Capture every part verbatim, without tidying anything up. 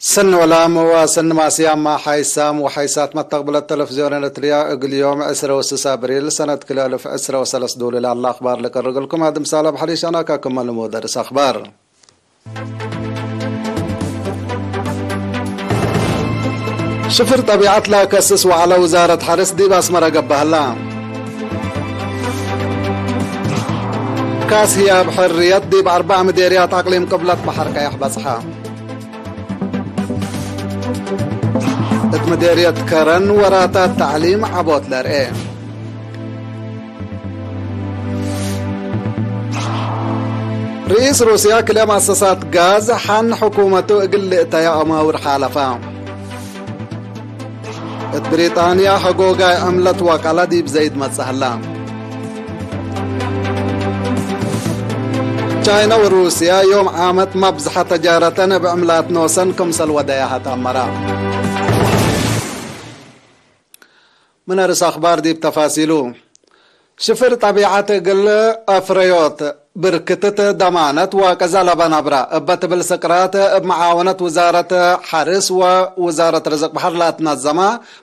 ሰኒ ወላም ወሰኒ ማስያማ ሓይሳም ወሓይሳት መተቅብለት ተለፍዝዮን ኤረትርያ፣ እግል ዮም ዕስረ ወስስ አብሪል ሰነት ክልኤ አልፍ ዕስረ ወሰለስ ዶል ለሀላ አኽባር ልቀርግልኩም። አድም ሳላብ ሐሪሽ አናካ ክመ ልሙድ ርእስ አኽባር። ሽፍር ጠቢዐት ለከስስ ወዐለ ውዛረት ሐርስ ዲብ አስመረ ገብአ ህላ። ካስ ህያብ ሕርየት ዲብ አርበዕ ምዴርያት አቅሊም ቅብለት በሐር ቀየሕ በጽሐ። እት ምዴርየት ከረን ወራታት ተዕሊም ዐቦት ለርኤ። ርኢስ ሩስያ ክልኤ መአሰሳት ጋዝ ሐን ሕኩመቱ እግል ልእተየ አማውር ሓለፋ። እት ብሪጣንያ ሐጎጋይ ዕምለት ወቀለ ዲብ ዘይድ መጽእ ህላ። ቻይነ ወሩስያ ዮም ዓመት መብዝሐ ተጃረተን እብ ዕምላት ኖሰን ክምሰል ወደያሀ ተአመራ። ምን አርስ አኽባር ዲብ ተፋሲሉ። ሽፍር ጠቢዐት እግል አፍረዮት ብርክትት ደማነት ወቅዘ ለበ ነብረ እበ ትብል ስቅራት እብ መዓወነት ውዛረት ሐርስ ወውዛረት ርዝቅ በሐር ለአትነዘመ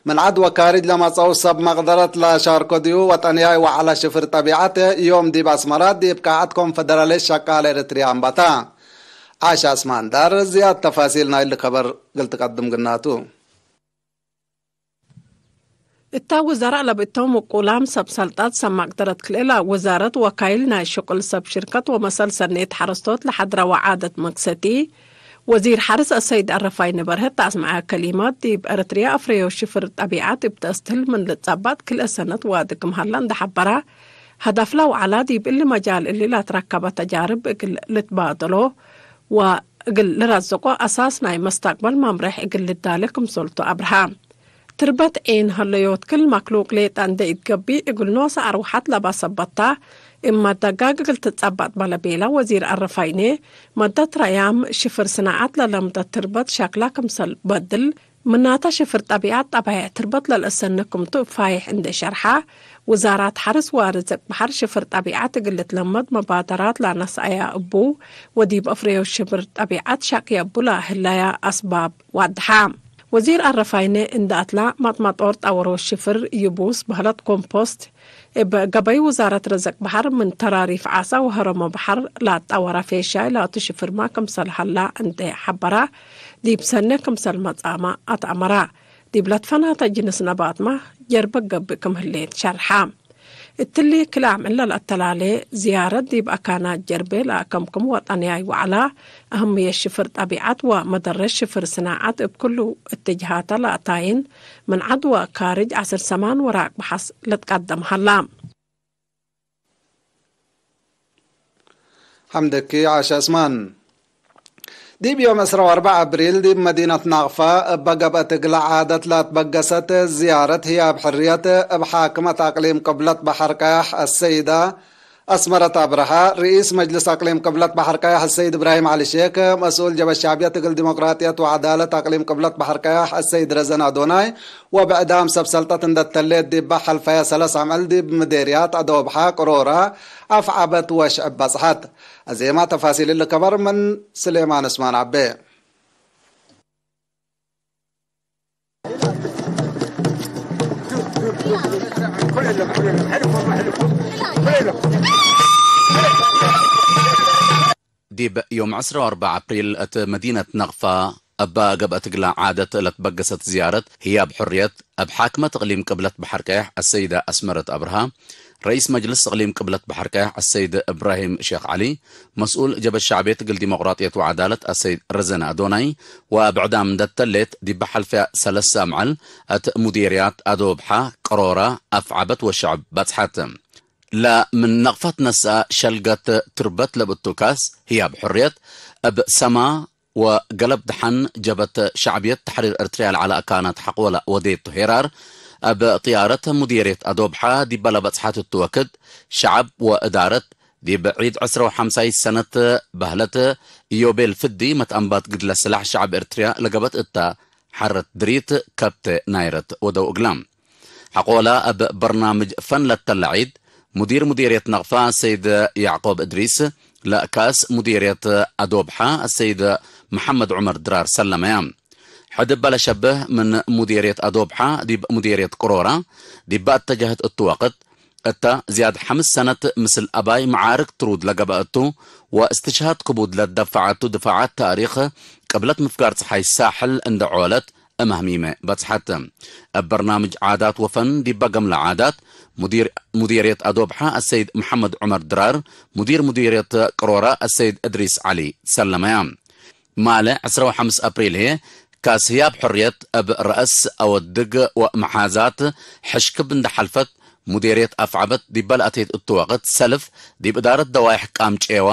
ምን ዐድ ወካርጅ ለመጸው ሰብ መቅደረት ለሻርኮ ዲቡ ወጠንያይ ወዐለ ሽፍር ጠቢዐት ዮም ዲብ አስመረ ዲብ ቃዐት ኮንፈደራልየት ሸቃል ኤረትርያ አንበተ። ዓሻ እስማንዳር ዝያድ ተፋሲል ናይሊ ከበር እግል ትቀድም ግናቱ። እታ ውዘራእ ለብእቶም ውቁላም ሰብ ሰልጣት ሰብ መቅደረት ክልኤ ለውዛረት ወካይል ናይ ሽቁል ሰብ ሽርከት ወመሰል ሰኔት ሐረስቶት ለሐድረ ወዓደት መክሰቲ፣ ወዚር ሐርስ አሰይድ አረፋይነ በርሀ ተአስመዐ ከሊመት፣ ዲብ ኤረትርያ አፍረዮ ሽፍር ጠቢዐት እብ ተስትህል ምን ልትጸበጥ ክልኤ ሰነት ዋዲ ክም ሀለ እንዴ ሐበረ፣ ሀዳፍ ለአውዐላ ዲብ እሊ መጃል እሊ ለአትረከበ ተጃርብ እግል ልትባደሎ ወእግል ልረዝቆ አሳስ ናይ መስተቅበል መምሬሕ እግል ልዳሌ ክምሰልቱ አብርሀ። ትርበት ዔን ሀለዮት ክል መክሉቅ ሌጠ እንዴ ኢትገብእ፣ እግል ኖሰ አርወሐት ለበ ሰበት ተ፣ እብ መደጋግ እግል ትጸበጥ በለ ቤለ ወዚር አረፋይኔ፣ መደት ረያም ሽፍር ስናዐት ለለምደት ትርበት ሸክላ ክምሰል በድል፣ ምናተ ሽፍር ጠቢዐት ጠባይዕ ትርበት ለልአሰኒ ክምቱ እብ ፋይሕ እንዴ ሸርሐ፣ ውዛራት ሐርስ ወርዝቅ በሐር ሽፍር ጠቢዐት እግል ልትለመድ መባደራት ለነስአያ እቡ፣ ወዲብ አፍረዮ ሽፍር ጠቢዐት ሸቅየ እቡ ለህለያ አስባብ ዋድሐ። ወዚር አረፋይነ እንደ አትላ፣ ማጥማጦር ጣወሮ ሽፍር፣ ይቡስ፣ በህለት ኮምፖስት፣ እብ ገበይ ውዛረት ረዘቅ በሐር ምን ተራሪፍ ዓሳ ወሀረሞ በሐር ለአጣወረ ፌሻይ ላቱ ሽፍርማ ክምሰል ሀላ እንዴ ሐበረ፣ ዲብ ሰኔ ክምሰል መጽአመ አትአመረ። ዲብ ለትፈናተ ጅንስ ነባትማ ጀርበ ገብእ ክም ህሌት ሸርሐ። እትሊ ክል አምዕል ለልአተላሌ ዝያረት ዲብ አካናት ጀርቤ ለአከምክም ወጠንያይ ወዐላ፣ አህምየት ሽፍር ጠቢዐት ወመደረት ሽፍር ስናዐት እብ ክሉ እትጅሃተ ለአታይን፣ ምን ዐድ ወካርጅ ዐስር ሰማን ወራቅ በሐስ ልትቀደም ሀላ። ሐምደኪ ዓሻ እስማን። ዲብ ዮም ዕስራ ወአርበዕ አብሪል ዲብ መዲነት ናቅፋ እበ ገብአት እግለ ዓደት ለአትበገሰት ዝያረት ህያብ ሕርየት እብ ሓክመት አቅሊም ቅብለት በሐር ቀያሕ አሰይደ አስመረት አብርሃ፣ ርኢስ መጅልስ አቅሊም ቅብለት በሐር ቀያሕ አሰይድ እብራሂም ዐሊ ሼክ፣ መስኡል ጀበ ሸዕብየት እግል ዲሞቅራጥየት ወዐዳለት አቅሊም ቅብለት በሐር ቀያሕ አሰይድ ረዘን አዶናይ፣ ወብዕዳም ሰብ ሰልጠት እንደ ተሌት ዲበ ሐልፈየ ሰለስ አምዕል ዲብ ምዴርያት አዶብሐ፣ ቅሮረ፣ አፍዐበት ወሽዕብ በጽሐት። አዜማ ተፋሲል እሊ ከበር ምን ስሌማን እስማን ዐቤ። ዲብ ዮም ዕስራ ወአርበዕ አፕሪል እት መዲነት ነቅፋ እበ ገብአት እግለ ዓደት ለትበገሰት ዝያረት ህያብ ሕርየት፣ እብ ሓክመት እቅሊም ቅብለት በሐር ቀያሕ አሰይደ አስመረት አብርሃ፣ ረኢስ መጅልስ እቅሊም ቅብለት በሐር ቀያሕ አሰይድ እብራሂም ሼክ ዐሊ፣ መስኡል ጀበት ሸዕብየት እግል ዲሞቅራጥየት ወዐዳለት አሰይድ ረዘነ አዶናይ፣ ወብዕዳም እንደ ተሌት፣ ዲብ ሐልፈ ሰለስ አምዕል እት ሙዲርያት አዶብሐ፣ ቅሮረ፣ አፍዐበት ወሸዕብ በጽሐት። ለምን ነቅፋት ነስአ ሸልገት ትርበት ለብእቱ ካስ ህያብ ሕርየት፣ እብ ሰማ ወገለብ ደሐን ጀበት ሸዕብየት ተሕሪር ኤርትርያ ለዐለ አካናት ሐቆለ ወዴቱ ሄራር፣ እብ ጥያረት ሙዲርየት አዶብሐ ዲበ ለበጽሐት እቱ ወክድ፣ ሸዐብ ወእዳረት ዲብ ዒድ ዕስረ ወሐምሳይ ሰነት በህለት ኢዮቤል ፍዲ መትአንባት ግድለ ስላሕ ሸዐብ ኤርትርያ ለገበት እተ ሐረት ድሪት ከብተ ናይረት ወደው እግላ። ሐቆለ እብ በርናምጅ ፈን ለተለ ዒድ፣ ሙዲር ሙዲርየት ነቅፋ ሰይድ ያዕቆብ እድሪስ፣ ለካስ ሙዲርየት አዶብሐ ሰይድ መሐመድ ዑመር ድራር ሰለመያ። ሕድ እበ ለሸብህ ምን ሙዴርየት አዶብሐ ዲብ ሙዴርየት ቅሮረ ዲበ አተጀህት እቱ ወቅት፣ እተ ዝያድ ሐምስ ሰነት ምስል አባይ መዓርክ ትሩድ ለገብአ እቱ፣ ወእስትሽሃድ ክቡድ ለትደፈዐ እቱ ድፋዓት ታእሪክ ቅብለት ምፍጋር ጸሓይ ሳሕል እንደ ዖለት እም አህሚመ በጽሐት። እብ በርናምጅ ዓዳት ወፈን ዲበ ገምለ ዓዳት፣ ሙዲር ሙዴርየት አዶብሐ አሰይድ መሐመድ ዑመር ድራር፣ ሙዲር ሙዴርየት ቅሮረ አሰይድ እድሪስ ዐሊ ትሰለመያ። ማለ ዕስራ ወሐምስ አፕሪል ህዬ፣ ካስ ህያብ ሕርየት እብ ረአስ አወድግ ወመሓዛት ሕሽክብ እንደ ሐልፈት፣ ሙዴርየት አፍዐበት ዲበ ለአቴት እቱ ወቅት ሰልፍ፣ ዲብ እዳረት ደዋይሕ ቃምጬዋ፣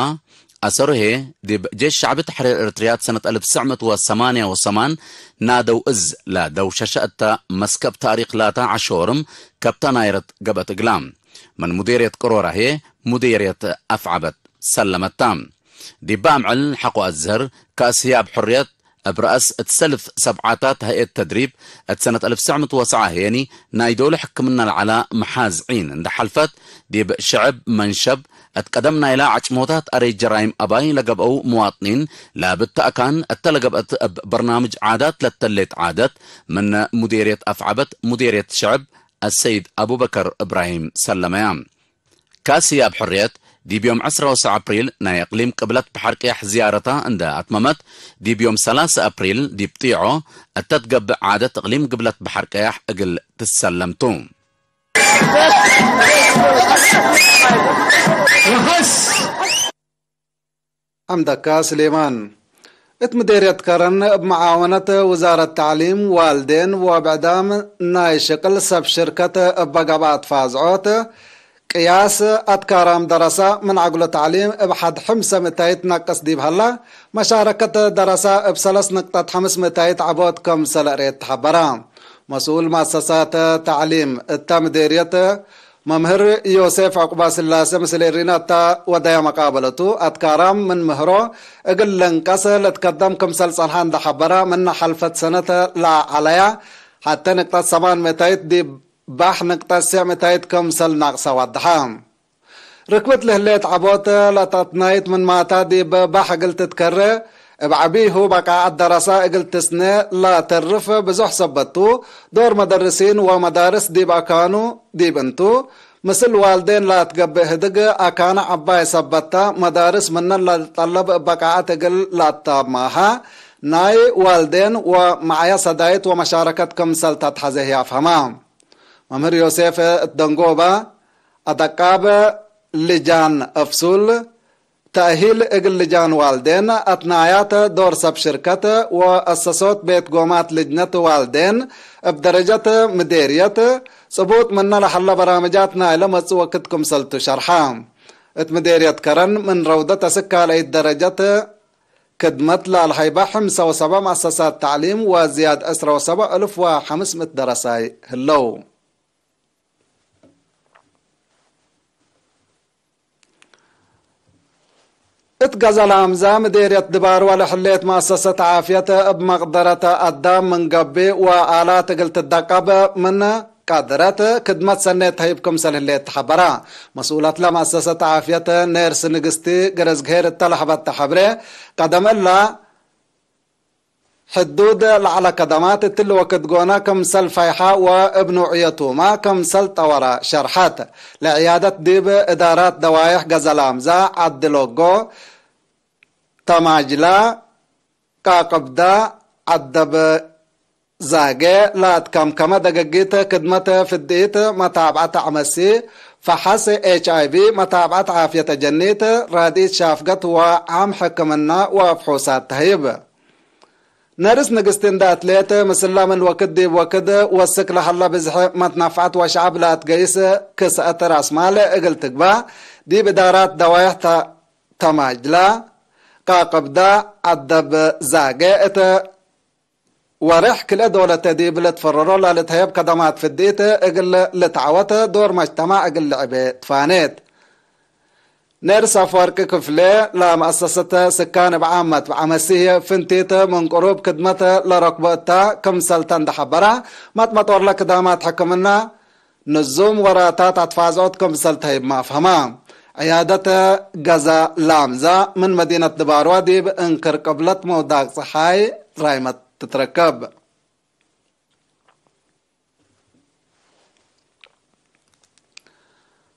አሰሩ ህዬ፣ ዲብ ጄሽ ሸዕቢ ተሕሪር ኤረትርያት ሰነት አልፍ ትስዕ ምእት ወሰማንያ ወሰማን ናደው እዝ ለደውሸሸ እተ መስከብ ታእሪክ ላታ ዐሾርም ከብተ ናይረት ገብአት እግላ። ምን ሙዴርየት ቅሮረ ህዬ፣ ሙዴርየት አፍዐበት ሰለመታ። ዲበ አምዕል ሐቆ አዝህር፣ ካስ ህያብ ሕርየት እብ ረአስ እት ሰልፍ ሰብዓታት ሀይአት ተድሪብ እት ሰነት አልፍ ትስዕ ምእት ወሰብዓ ህዬኒ፣ ናይ ዶሉ ሕክምና ለዐላ መሓዝ ዒን እንደ ሐልፈት፣ ዲብ ሽዕብ መንሸብ እት ቀደም ናይላ ዐጭሞታት አሬ ጀራይም አባይ ለገብአው ምዋጥኒን ለብተ አካን እተ ለገብአት እብ በርናምጅ ዓዳት ለተሌት ዓደት፣ ምን ሙዴርየት አፍዐበት ሙዴርየት ሽዕብ አሰይድ አቡበከር እብራሂም ሰለመያ። ካስ ህያብ ሕርየት፣ ዲብ ዮም ዕስራ ወሰዕ አፕሪል ናይ እቅሊም ቅብለት በሐር ቀያሕ ዝያረታ እንደ አትመመት፣ ዲብ ዮም ሰላሰ አፕሪል ዲብ ጢዖ እተ ትገብእ ዓደት እቅሊም ግብለት በሐር ቀያሕ እግል ትሰለም ቱ። ሐምደካ ስሌማን። እት ምዴርየት ከረን እብ መዓወነት ውዛረት ተዕሊም፣ ዋልዴን ወብዕዳም ናይ ሽቅል ሰብ ሽርከት እበ ገብአት ፋዝዖት ቅያስ አትካራም ደረሳ ምን ዐግሎ ተዕሊም እብ ሐድ ሕምሰ ምእታይት ነቅስ ዲብ ሀላ፣ መሻረከት ደረሳ እብ ሰለስ ንቅጠት ሐምስ ምእታይት ዐቦት ክምሰል እሬት ተሐበራ። መስኡል መአሰሳት ተዕሊም እተ ምዴርየት መምህር ዮሴፍ ዕቁባስላሴ ምስል ኤሪና እተ ወደየ መቃበለቱ፣ አትካራም ምን ምህሮ እግል ልንቀስ ልትከደም ክምሰል ጸንሐ እንደ ሐበረ፣ ምነ ሐልፈት ሰነት ለዐለያ ሐቴ ንቅጠት ሰማን ምእታይት ዲብ ባሕ ንቅጠት ሴዕ ምእታይት ክምሰል ናቅሰ ወደሐ። ርክብት ለህሌት ዐቦት ለተአትናይት ምንማታ ዲብ ባሕ እግል ትትከሬ፣ እብ ዐቢሁ በቃዐት ደረሳ እግል ትስኔ ለተርፍ ብዙሕ ሰበት ቱ፣ ዶር መደርሲን ወመዳርስ ዲብ አካኑ ዲብ እንቱ፣ ምስል ዋልዴን ለአትገብእ ህድግ አካነ ዐባይ ሰበት ተ፣ መዳርስ ምነ ለልጠለብ እብ በቃዐት እግል ለአታማሃ፣ ናይ ዋልዴን ወመዓያ ሰዳይት ወመሻረከት ክምሰል ተትሐዜ ህይ አፍሀማ። መምህር ዮሴፍ እት ደንጎበ፣ አደቃብ ልጃን እፍሱል፣ ተእሂል እግል ልጃን ዋልዴን፣ አትናያት ዶር ሰብ ሽርከት ወአሰሶት ቤት ጎማት ልጅነት ዋልዴን፣ እብ ደረጀት ምዴርየት፣ ጽቡጥ ምነ ለሀለ በራምጃት ናይለ መጽእ ወክድ ክምሰልቱ ሸርሐ። እት ምዴርየት ከረን ምን ረውደት አስክ ካልአይት ደረጀት ክድመት ለአልሀይበ ሕምሰ ወሰበ መአሰሳት ተዕሊም ወዝያድ ዕስረ ወሰበ እልፍ ወሐምስ ምእት ደረሳይ ህለው። እት ገዘል አምዛ ምዴርየት ድባርወ ለሕሌት መአሰሰት ዓፍየት እብ መቅደረት አዳም ምን ገብእ ወአላት እግል ትደቀብ ምን ቀድረት ክድመት ሰኔት ተህይብ ክምሰል ህሌት ተሐበራ። መስኡለት ለመአሰሰት ዓፍየት ኔርስ ንግስቲ ገረዝግሄር እተ ለሀበተ ሐብሬ፣ ቀደም እላ ሕዱድ ለዐለ ከደማት እትሊ ወክድ ጎነ ክምሰል ፈይሐ ወእብ ኑዕየቱመ ክምሰል ጠወረ ሸርሐት። ለዕያደት ዲብ እዳራት ደዋይሕ ገዘላምዛ፣ ዐዲ ሎጎ፣ ተማጅላ፣ ቃቅብዳ፣ ዐደብ ዛጌ ለአትከምከመ ደገጊት ክድመት ፍድኢት፣ መታብዐት ዐመሲ፣ ፈሐስ ኤች አይ ቪ፣ መታብዐት ዓፍየተ ጀኒት፣ ራድኢት ሻፍገት ወዓም ሕክምና ወፍሑሳት ተህይብ። ነርስ ንግስቲ እንደ አትሌት ምስላ ምን ወክድ ዲብ ወክድ ወስክ ለሀለ ብዝሕ መትነፍዐት ወሸዐብ ለአትገይስ ክስአት ራስማል እግል ትግባእ ዲብ እዳራት ደዋይሕ ተ-፣ ተማጅላ፣ ቃቅብዳ፣ ዐደብ ዛጌ እት ወሬሕ ክልኤ ዶለተ ዲብ ልትፈረሮ ለልትሀየብ ከደማት ፍድኢት እግል ልትዐወት ዶር መጅተማዕ እግል ልዕቤ ትፋኔት። ነርስ አፍወርቂ ክፍሌ ለመአሰሰት ስካን እብ ዓመት በዐመሲህ ፍንቲት ምን ቅሩብ ክድመት ለረክቦ እታ ክምሰልተ እንደ ሐበራ፣ መጥመጦርለ ክዳማት ሕክምና ንዙም ወራታት አትፋዝዖት ክምሰል ተህይብ መአፍሀማ። ዕያደት ገዛ ላምዛ ምን መዲነት ድባርዋ ዲብ እንክር ቅብለት መውዳቅ ጸሓይ ራይመት ትትረከብ።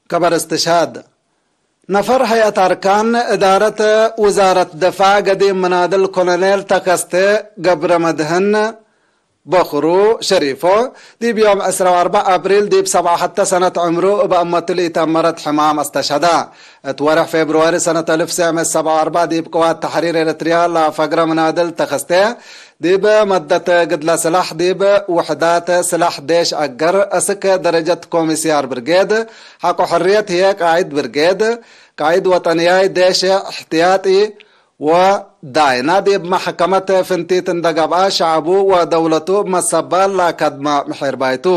ከበር እስትሽሃድ ነፈር ሀይአት አርካን እዳረት ውዛረት ድፋዕ ገዲም ምናድል ኮሎኔል ተከስተ ገብረመድህን በክሩ ሸሪፎ፣ ዲብ ዮም ዕስራ ወአርበዕ አብሪል ዲብ ሰብዓ ወሐተ ሰነት ዕምሩ እብ አመቱ ለኢተአመረት ሕማም አስተሸሀደ። እት ወርሕ ፌብርዋሪ ሰነት አልፍ ወትሰዕ ምእት ሰብዓ ወአርበዕ ዲብ ቅዋት ተሕሪር ኤረትርያ ለፈግረ ምናድል ተከስተ፣ ዲብ መደት ግድለ ስላሕ ዲብ ውሕዳት ስላሕ ዴሽ አገር፣ እስክ ደረጀት ኮሚሲያር ብርጌድ፣ ሐቆ ሕርየት ህዬ ቃይድ ብርጌድ፣ ቃይድ ወጠንያይ ዴሽ እሕትያጢ፣ ወዳይና ዲብ መሕከመት ፍንቲት እንደ ገብአ፣ ሸዐቡ ወደውለቱ እብ መሰባል ለአከድመ ምሒርባይ ቱ።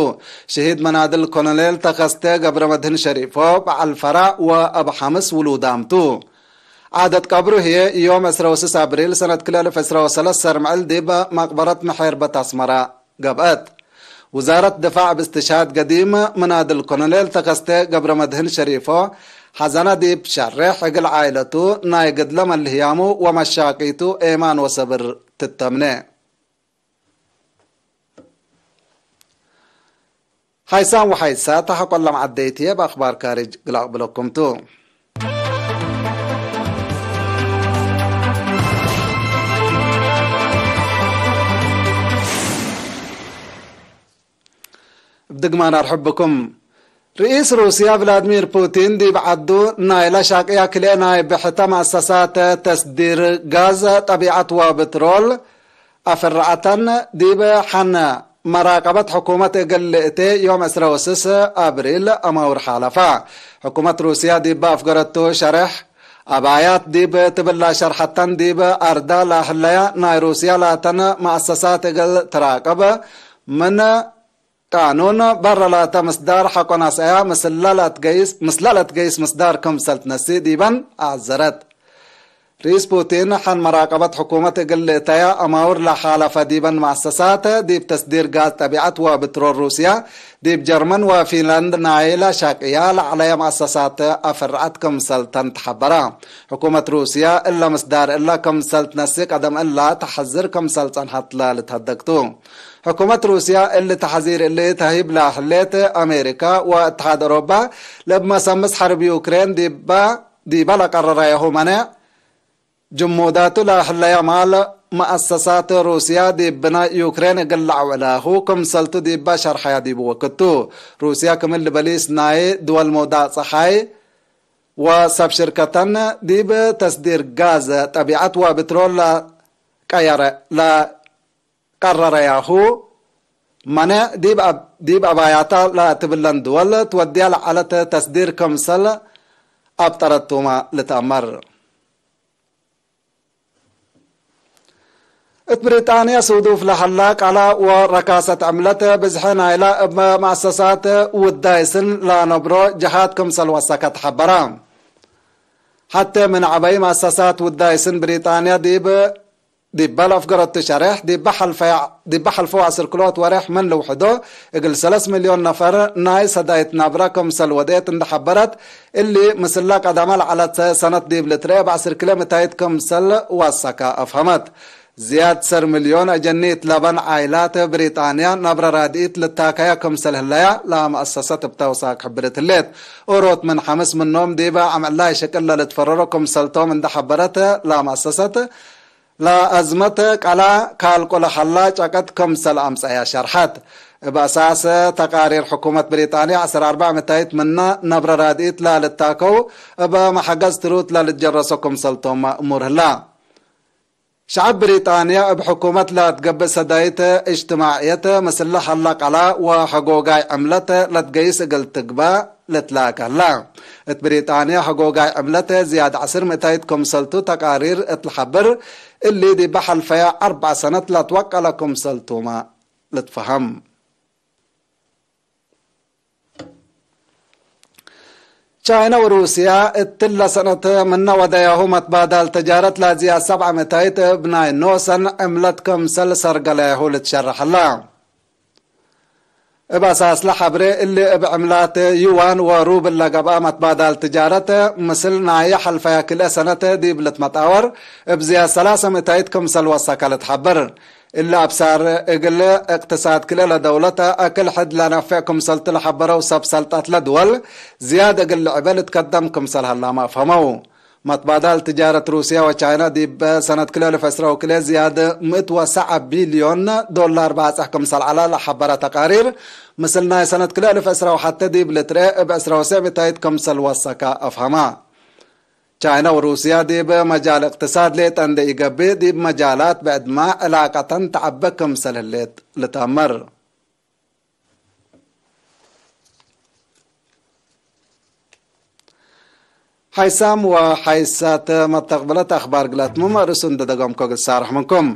ሽሂድ መናድል ኮሎኔል ተከስተ ገብረመድህን ሸሪፎ በዐል ፈራዕ ወእብ ሐምስ ውሉዳም ቱ። ዓደት ቀብሩ ህዬ ዮም ዕስራ ወስስ አብሪል ሰነት ክልኤ አልፍ ዕስራ ወሰለስ ሰርምዕል ዲብ መቅበረት ምሒርበት አስመረ ገብአት። ውዛረት ድፋዕ እብ እስትሽሃድ ገዲም ምናድል ኮሎኔል ተከስተ ገብረመድህን ሸሪፎ ሐዘነ ዲብ ሸሬሕ እግል ዓኢለቱ ናይ ግድለ መልህያሙ ወመሻቂቱ ኤማን ወሰብር ትተምነ። ሐይሳም ወሐይሳት ሐቆ ለመዓደይት ህዬ እብ አክባር ካርጅ ግል አቅብለኩም ቱ። እብ ድግማን አርሕብኩም። ርኢስ ሩስያ ቭላድሚር ፑቲን ዲብ ዐዱ ናይለ ሻቅያ ክልኤ ናይ ብሕተ መአሰሳት ተስዲር ጋዝ ጠቢዐት ወብትሮል አፍርዐተን ዲብ ሐን መራቀበት ሕኩመት እግል ልእቴ ዮም ዕስራ ወስስ አብሪል አማውር ሓለፋ። ሕኩመት ሩስያ ዲብ አፍገረቱ ሸሬሕ አባያት ዲብ ትብላ ሸርሐተን ዲብ አርዳ ለህለያ ናይ ሩስያ ላተን መአሰሳት እግል ትራቅብ ምን ቃኑን በረ ላተ ምስዳር ሐቆ ነስአያ ምስለ ለትገይስ፣ ምስለ ለትገይስ ምስዳር ክምሰል ትነስእ ዲበን አዘረት። ርኢስ ፑቲን ሐን መራቀበት ሕኩመት እግል ልእተያ አማውር ለሓለፈ ዲበን መአሰሳት ዲብ ተስዲር ጋዝ ጠቢዐት ወብትሮል ሩስያ ዲብ ጀርመን ወፊንላንድ ናይለ ሻቅያ ለዐለየ መአሰሳት አፍርዐት ክምሰል ተን ተሐበረ። ሕኩመት ሩስያ እለ ምስዳር እለ ክምሰል ትነስእ ቀደም እላ ተሐዝር ክምሰል ጸንሐት ለልትሀደግ ቱ። ሕኩመት ሩስያ እሊ ተሕዚር እሊ ተህይብ ለህሌት አሜሪካ ወእትሓድ አውሮፓ፣ ለእብ መሰምስ ሐርብ ዩክሬን ዲባ፣ ዲበ ለቀረረያሁ መኔዕ፣ ጅሙዳቱ ለህለየ ማል መአሰሳት ሩስያ ዲብ ብናይ ዩክሬን እግል ለአውዕላሁ ክምሰልቱ ዲበ ሸርሐያ ዲብ ወክቱ። ሩስያ ክምል በሊስ ናይ ድወል መውዳቅ ጸሓይ ወሰብ ሽርከተን ዲብ ተስዲር ጋዝ ጠቢዐት ወብትሮል ለቀየረ፣ ለ ቀረረያሁ መኔዕ ዲብ አብ-፣ ዲብ አባያታ ለትብለን ድወል ትወድያ ለዐለት ተስዲር ክምሰል አብጠረቱመ ልትአመር። እት ብሪጣንያ ሱዱፍ ለሀላ ቀላ ወረካሰት ዕምለት ብዝሐ ናይላ እብ መአሰሳት ውዳይ ስን ለነብሮ ጀሃት ክምሰል ወሰከ ተሐበረ። ሐቴ ምን ዐበይ መአሰሳት ውዳይ ስን ብሪጣንያ ዲብ ዲበ ለአፍገረቱ ሸሬሕ፣ ዲበ ሐልፈ፣ ዲበ ሐልፈው አስር ክልኦት ወሬሕ ምን ልውሕዶ፣ እግል ሰለስ ሚልዮን ነፈር ናይ ሰዳይት ናብረ ክምሰል ወዴት እንደ ሐበረት፣ እሊ ምስለ ቀደመ ለዐለት ሰነት ዲብ ልትርኤ እብ ዐስር ኪሎ ምታይት ክምሰል ወሰከ አፍሀመት። ዝያድ ሰር ሚልዮን አጀኒት ለበን ዓይላት ብሪጣንያ ናብረ ራድኢት ልታከያ ክምሰል ህለያ ለመአሰሰት እብ ተውሳክ ሕብርት ህሌት። ኦሮት ምን ሐምስ ምኖም ዲበ አምዕላይ ሽቅል ለልትፈረሮ ክምሰልቶም እንደ ሐበረት ለመአሰሰት፣ ለአዝመት ቀላ ካልቆ ለሀላ ጨቀት ክምሰል አምጸያ ሸርሐት። እብ አሳስ ተቃሪር ሕኩመት ብሪጣንያ፣ ዐስር አርበዕ ምታይት ምነ ነብረ ራድኢት ለልታከው እብ መሐገዝ ትሩት ለልትጀረሶ ክምሰልቶም እሙር ህላ። ሸዐብ ብሪጣንያ እብ ሕኩመት ለትገብእ ሰዳይት እጅትማዕየት ምስለ ሀላ ቀላ ወሐጎጋይ ዕምለት ለትገይስ እግል ትግበእ ልትላከ ህላ። እት ብሪጣንያ ሐጎጋይ ዕምለት ዝያድ ዐስር ምእታይት ክምሰልቱ ተቃሪር እት ለሐብር፣ እሊ ዲበ ሐልፈየ አርበዕ ሰነት ለትወቀለ ክምሰልቱመ ልትፈሀም። ቻይነ ወሩስያ እትለ ሰነት ምነ ወደያሁ መትባዳል ተጃረት ለዝያድ ሰብዐ ምእታይት እብ ናይ ኖሰን ዕምለት ክምሰል ሰርገለያሁ ልትሸረሕ ህላ። እብ አሳስለ ሐብሬ እሊ እብ ዕምላት ዩዋን ወሩብል ለገብአ መትባዳል ትጃረት፣ ምስል ናይ ሐልፈያ ክልኤ ሰነት ዲብ ልትመጣወር እብ ዝያድ ሰላሰ ምእታይት ክምሰል ወሰከ ልትሐብር። እሊ አብሳር እግል እቅትሳድ ክልኤ ለደውለት አክል ሕድ ለነፍዕ ክምሰልቱ ለሐበረው ሰብ ሰልጠት ለድወል፣ ዝያድ እግል ልዕበ ልትከደም ክምሰል ሀላመ አፍሀመው። መትባዳል ትጃረት ሩስያ ወቻይና ዲብ ሰነት ክልኤ አልፍ ዕስራ ወክልኤ ዝያድ ምእት ወሰዐ ቢልዮን ዶላር ባጽሕ ክምሰል ዐለ ለሐበረ ተቃሪር፣ ምስል ናይ ሰነት ክልኤ አልፍ ዕስራ ወሐቴ ዲብ ልትርኤ እብ ዕስራ ወሰዕ ምእታይት ክምሰል ወሰከ አፍሀመ። ቻይና ወሩስያ ዲብ መጃል እቅትሳድ ሌጠ እንዴ ኢገብእ፣ ዲብ መጃላት ብዕድመ ዕላቀተን ተዐበ ክምሰል ህሌት ልትአመር። ሓይሳም ወሓይሳት መተቅብለት አክባር ግላትምም አርእሱ እንደ ደገምኮ ግሳርሕ ምንኩም።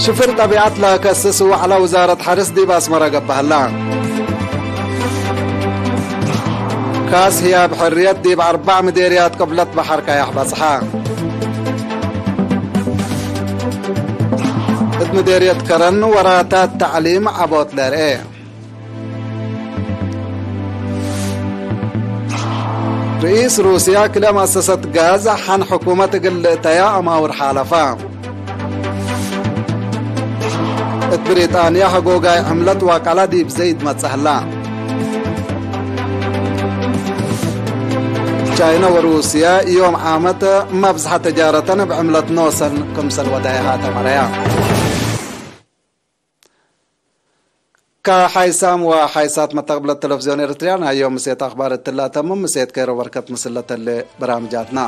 ሽፍር ጠቢዐት ለከስስ ወዐለ ውዛረት ሐርስ ዲብ አስመረ ገብአ ህለ። ካስ ህያብ ሕርየት ዲብ አርበዕ ምዴርያት ቅብለት በሐር ካያሕ በጽሐ። እት ምዴርየት ከረን ወራታት ተዕሊም ዐቦት ለርኤ። ርኢስ ሩስያ ክልኤ መአሰሰት ጋዝ ሐን ሕኩመት እግል ልእተያ አማውር ሓለፈ። እት ብሪጣንያ ህጎጋይ ዕምለት ዋቀላ ዲብ ዘይድ መጽእ ህላ። ቻይነ ወሩስያ ዮም ዓመት መብዝሐ ተጃረተን እብ ዕምለት ኖሰን ክምሰል ወዳይሃተ መረያ። ከሓይሳም ወሓይሳት መተቅብለት ተለፍዝዮን ኤርትርያ ናይ ዮም ምሴት አክባር እትላ ተምም ምሴት ከይሮ በርከት ምስል ለተሌ በራምጃትና።